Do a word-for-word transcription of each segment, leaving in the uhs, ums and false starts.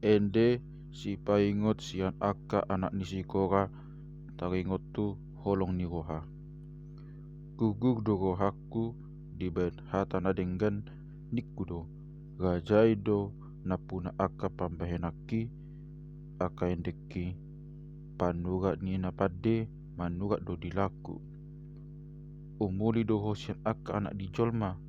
Ende sipaingot sian angka anak ni si Kora taringot tu holong ni roha. Gugur do rohangku dibahen hata na denggan, ningku do, raja i do nampuna angka pambahenanki, angka endengki, panurat ni na pande manurat do di langku. Umuli do ho sian angka anak ni jolma,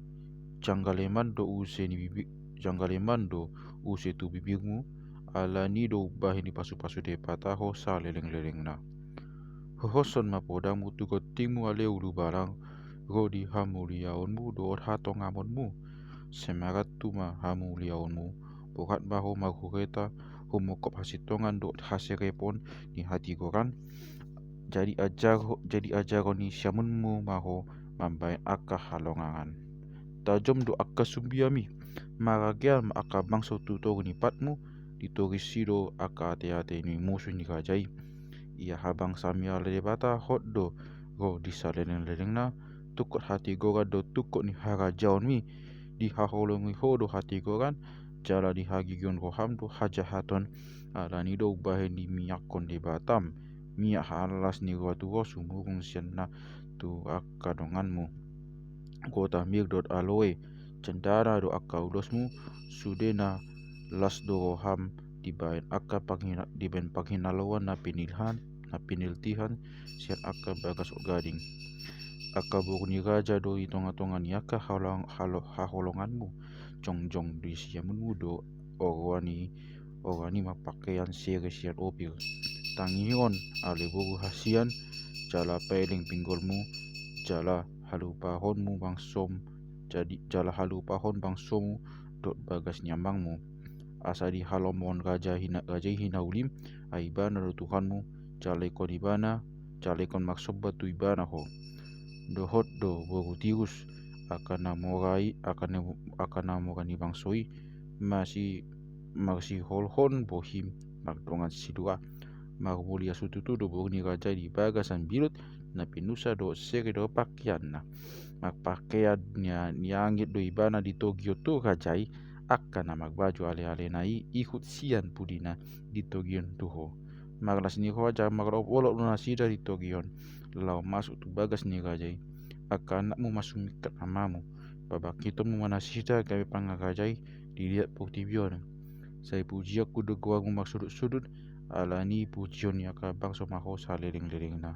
janggal leman do use ni bibi, janggal leman do use tu bibirmu, alani do umbahen dipasupasu Debata ho salelenglelengna. Hohoshon ma podangmu tu gontingmu ale ulubalang, ro di hamuliaonmu dohot hatongamonmu. Semaratu ma hamuliaonmu, borat ma ho marhureta, humongkop hasintongan dohot haserepon ni hatigoran. Jadi ajar, jadi ajaron ni siamunmu ma ho mambahen angka halongangan. Tajom do angka sumbianmi, maragean ma angka bangso tu toru ni patmu, ditorisi do angka ateate ni musu ni raja i. Ia habangsami ale Debata hot do ro di salelenglelengna, tungkot hatigoran do tungkot ni harajaonmi, dihaholongi ho do hatigoran, jala dihagigion roham do hajahaton, alani do umbahen dimiakkon Debatam miak hallas ni roha tu ho sumurung sian na tu angka donganmu. Gota mir dohot aloe, cendana do angka ulosmu, sude na las do roham dibahen angka panghina, dibahen panghinaloan na pinilhan, na piniltihan sian angka bagas gading. Angka boru ni raja do di tongatonga ni angka halong, halo, haholonganmu, jongjong di siamunmu do oroan i, oroan i marpangkean sere sian Opir. Tangihon ale boru hasian, jala paeleng pinggolmu, jala halupahonmu bangsom, jadi jala halupahon bangsomu dohot bagas ni amangmu. Asa dihalomohon raja hina, raja i hinaulim, ai ibana do Tuhanmu, jala ingkon ibana, jala ingkon marsomba tu ibana ho. Dohot do boru Tirus, angka na mora i, angka na, angka na mora ni bangso i, masi, marsiholhon bohim mardongan sidua. Marmulia situtu do boru ni raja i di bagasan bilut na pinusa dohot sere dohot pangkeanna. Marpangkean ni, ni angit do ibana di togion tu raja i, angka na marbaju alealena i ihut sian pudina di togion tu ho. Marlas ni roha jala marolopolop do nasida di togion laho masuk tu bagas ni raja i. Angka anakmu ma sumingkat amamu. Pabangkitonmu ma nasida gabe pangarajai di liat portibi on. Sai pujianku do goarmu marsudutsudut, alani pujion ni angka bangso ma ho salelenglelengna.